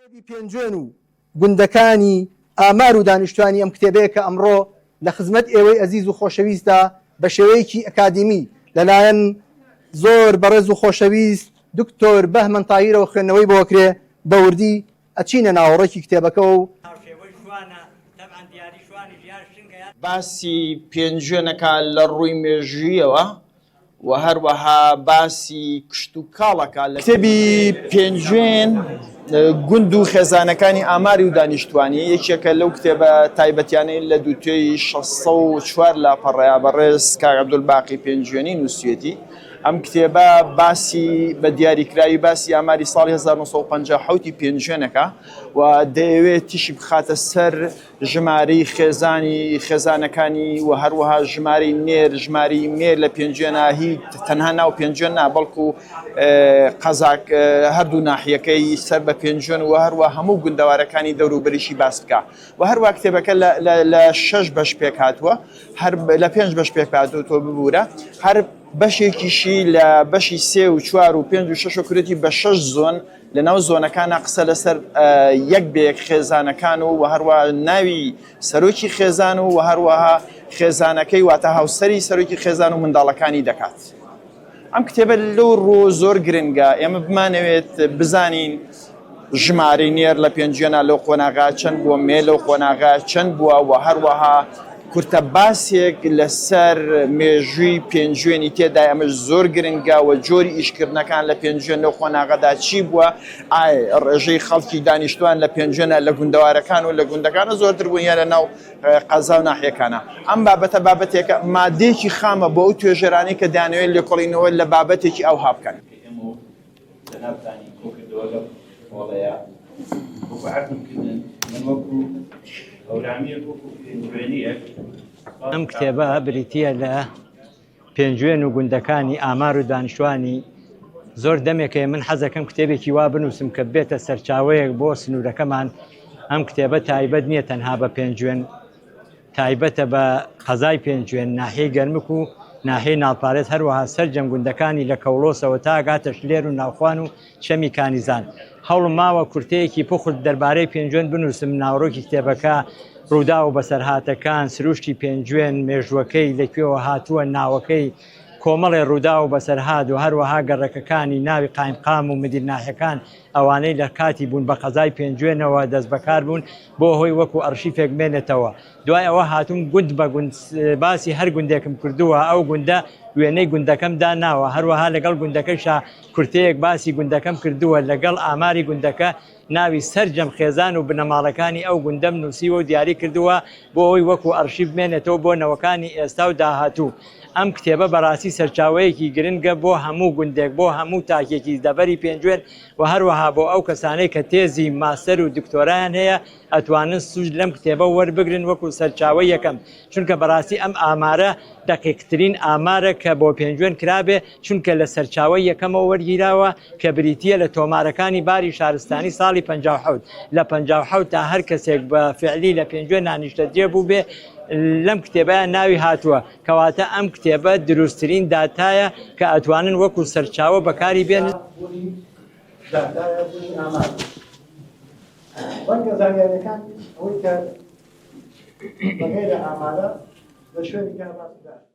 کتێبی پێنجوێن و گوندەکانی ئامار و دانیشتوانی ئەم کتێبەیە کە ئەمڕۆ لە خزمەت ئێوەی ئەزیز و خۆشەویستدا بە شێوەیەکی ئەکادیمی لەلایەن زۆر بەڕێز و خۆشەویست دکتۆر بەهمەن تاهیرەوە خوێندنەوەی بۆ ئەکرێ بە وردی ئەچینە ناوەڕۆکی کتێبەکەوە و باسی پێنجوێنەکە لە ڕووی مێژوویەوە و هەروەها باسی کشتوکاڵ ئەکا لە کتێبی پێنجوێن گوند و خێزانەکانی ئاماری و دانیشتوانی یەکێکە لەو کتێبە تایبەتیانەی لە دووتوێی 604 لاپەڕەیە بەڕێز کاک عەبدولباقی پێنجوێنی نووسیوێتی ئەم کتێبە باسی بە دیاریکراوی باسی ئاماری ساڵی 1957 ی پێنجوێنەکە و دەیەوێت تیشک بخاتە سەر ژمارەی خێزانی خێزانەکانی و هەروەها ژمارەی نێر ژمارەی مێ لە پێنجوێنە هی تەنها ناو پێنجوێن نا بەڵکو قەزاک هەردوو ناحیەکەی سەر بە پێنجوێن و هەروە هەموو گوندەوارەکانی دەوروبەریشی باس بکە و هەروە کتێبەکە لە شەش بەش پێک هاتووە هەر لە پێنج بەش پێک هاتوو تۆ ببوورە هەر بەشێکیشی لە بەشی سێ و چوار و پێنج و شەش و کورەتی بە شەش زۆن لەناو زۆنەکانا قسە لەسەر یەک بە یەک خێزانەکان و وە هەروەها ناوی سەرۆکی خێزان و وە هەروەها خێزانەکەی واتە هاوسەری سەرۆکی خێزان و منداڵەکانی دەکات. ئەم کتێبە لەو ڕووە زۆر گرنگە ئێمە بمانەوێت بزانین ژمارەی نێر لە پێنجوێنا لەو قۆناغا چەند بووە مێ لەو قۆناغا چەند بووە و هەروەها کورتە باسێک لەسەر مێژووی پێنجوێنی تێدایە، ئەمەش زۆر گرنگە و جۆری ئیشکردنەکان لە پێنجوێن لەو قۆناغەدا چی بووە، ئایا ڕێژەی خەڵکی دانیشتوان لە پێنجوێنە لە گوندەوارەکان و لە گوندەکانە زۆرتر بوون یان لە ناو قەزا و ناحیەکانە. ئەم بابەتە بابەتێکە مادەیەکی خامە بۆ ئەو توێژەرانەی کە دەیانەوێت لێکۆڵینەوە لە بابەتێکی ئەوها بکەن. جەنابتانی کۆکردەوە لەم هۆڵەیا وەکو عەرزم کردن من وەکو هەورامیەک وەکو پێنجوێنیەک ئەم کتێبە بریتییە لە پێنجوێن و گوندەکانی ئامار و دانیشتوانی زۆر دەمێکێ من حەزەکەم کتێبێکی وا بنووسم کە بێتە سەرچاوەیەک بۆ سنوورەکەمان ئەم کتێبە تایبەت نییە تەنها بە پێنجوێن تایبەتە بە قەزای پێنجوێن، ناحیەی گەرمک و ناحیەی ناڵپارێز، هەروەها سەرجەم گوندەکانی لە کەوڵۆسەوە تا ئەگاتە شلێر و ناوخوان و چەمی کانیزان. هەوڵم ماوە کورتەیەکی پوخت دەربارەی پێنجوێن بنووسم، ناوەڕۆکی کتێبەکە، ڕووداو و بەسەرهاتەکان، سروشتی پێنجوێن، مێژووەکەی، لە کوێوە هاتووە، ناوەکەی، کۆمەڵێ ڕووداو و بەسەرهات و هەروەها گەڕەکەکانی ناوی قایمقام و مدیر ناحیەکان ئەوانەی لە کاتی بوون بە قەزای پێنجوێنەوە دەستبەکار بوون بۆ هۆی وەکو ئەرشیفێک بمێنێتەوە دوای ئەوە هاتووم گوند بە گوند باسی هەر گوندێکم کردووە ئەو گوندە وێنەی گوندەکەم داناوە هەروەها لەگەڵ گوندەکەیشا کورتەیەک باسی گوندەکەم کردووە لەگەڵ ئاماری گوندەکە ناوی سەرجەم خێزان و بنەماڵەکانی ئەو گوندەم نووسیوە و دیاری کردووە بۆ ئەوەی وەکو ئەرشیف بمێنێتەوە بۆ نەوەکانی ئێستا و داهاتوو. ئەم کتێبە بەڕاستی سەرچاوەیەکی گرنگە بۆ هەموو گوندێک، بۆ هەموو تاکێکی دەڤەری پێنجوێن و هەروەها بۆ ئەو کەسانەی کە تێزی ماستەر و دکتۆرایان هەیە ئەتوانن سوود لەم کتێبە وەربگرن وەکو سەرچاوەی یەکەم چونکە بەڕاستی ئەم ئامارە دەقیقترین ئامارە کە بۆ پێنجوێن کرابێ چونکە لە سەرچاوەی یەکەمەوە وەرگیراوە کە بریتییە لە تۆمارەکانی باری شارستانی ساڵی 57 لە 57 تا هەر کەسێک بە فعلی لە پێنجوێن نیشتەجێ بووبێ لەم کتێبەیان ناوی هاتووە کەواتە ئەم کتێبە دروستترین داتایە کە ئەتوانن وەکو سەرچاوە بەکاری بێنن. بوونی داتایە بوونی ئامار ڕەنگە زانیاریەکان ئەوەی کە بەغێرە ئامارە لە شوێنی کار باس کرا.